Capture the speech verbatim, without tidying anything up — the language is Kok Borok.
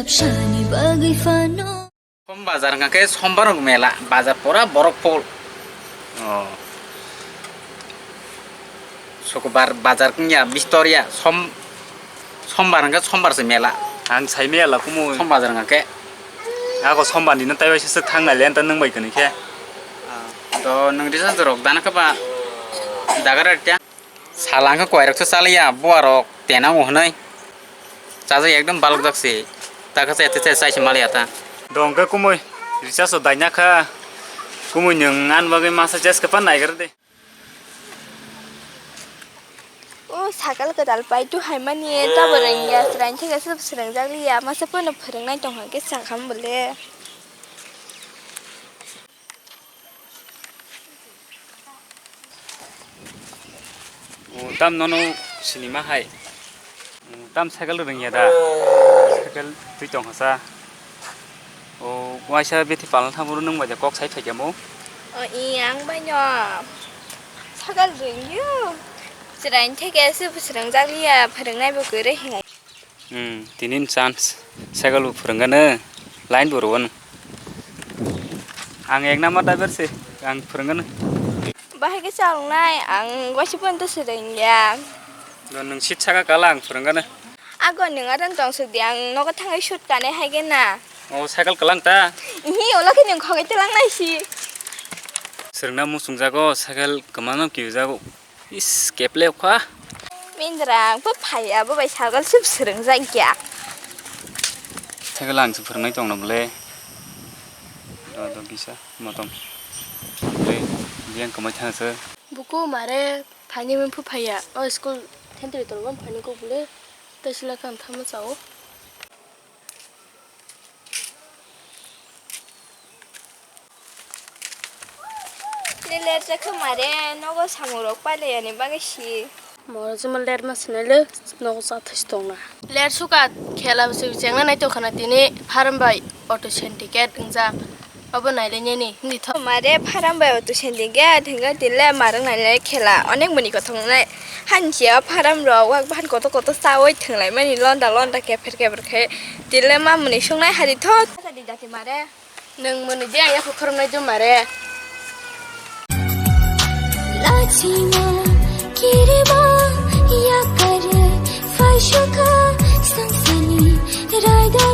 Sani bagwi phano. Som bazar hwnkha khe sombar rok mela, bazar pura borok full. Oh. Sukbar bazar wngya, bistor ya, som-, sombar hwnkha sombar se mela. Ang sai mela kumu. Som bazar hwnkha khe. Ako sombar ni no tai waisa se thang nai le, anta nwng bai kani khe. Ah, to nwng risa dorok dana khe ba dagar rok tya. Sala wngkha koiroksa chaliya, buarok tenango hwnwi. Chajak ekdom balokjak se. Takha se ete se chai se maliya ta. Dong khe kumui, recharge o daina kha. Kumui nwng ani bagwi masa chest khe pan naigra de. O sakal kwtal pai tu hai mani tabo rengya, srang thega se srang jak liya, masa pono phwrwng nai tong kha khe sakha bole. O, tam nono sinima hai. O, tam cycle rwngya da. Cycle twi tong hasa. O, waisa bithi palna thangmuru nwng bai da kok sai phaikya mo. O, i ang bai no. Cycle rwngyo. Chwraini theke se bwswrang jak liya, phwrwngnai bo kwrwi hinai. Hmm, tinin chance. Cycle bo phwrwngano, line bo rwano. Ang ek number driver se, ang phwrwngano. Bahai khe chaloknai, ang waisa pono to swrwngya. Do nwng seat saka kala ang phwrwngano. Ago nwng aron tong suk di, ang nogo thangwi shoot kanai hai khe na. O cycle kwlang ta? Ihi, ulo khe nwng khogai twlang nai si. Swrwngna muchungjago, cycle kwmano kiujago. Is, keple kha. Mindrang, bo phaiya, bo bai cycle se swrwng jak ya. Cycle ang se phwrwngnai tong no bole. Do, do, kisa, motom. Bole, biyang kwmai thang se. Buku mare, phaini mung phu phaiya. O school thentri tolbo phaini kok bole. Tei sila kam thamo chao. Ler jakha mare, nogo samung rok pailai yani bagwi si. Moro juma ler ma sinai le, nogo cha thais tongna. Ler suka khela bwswi chengna nai tongkhana tini farm bai auto syndicate wngjak. Obo nailainani hindi tho. Mare farm bai auto syndicate hingga tile marang nailai khela. Onek mani kothok nai. Hansia farm rok wak bahan koto koto sawi thwnglai mani londa londa kepher kepher khe. Tile ma mani sungnai hari tho. Jati mare. Nwng mwnwi di ang yakho khoroknai do mare. Lachima kirima yakar faishuka sangsani raidano.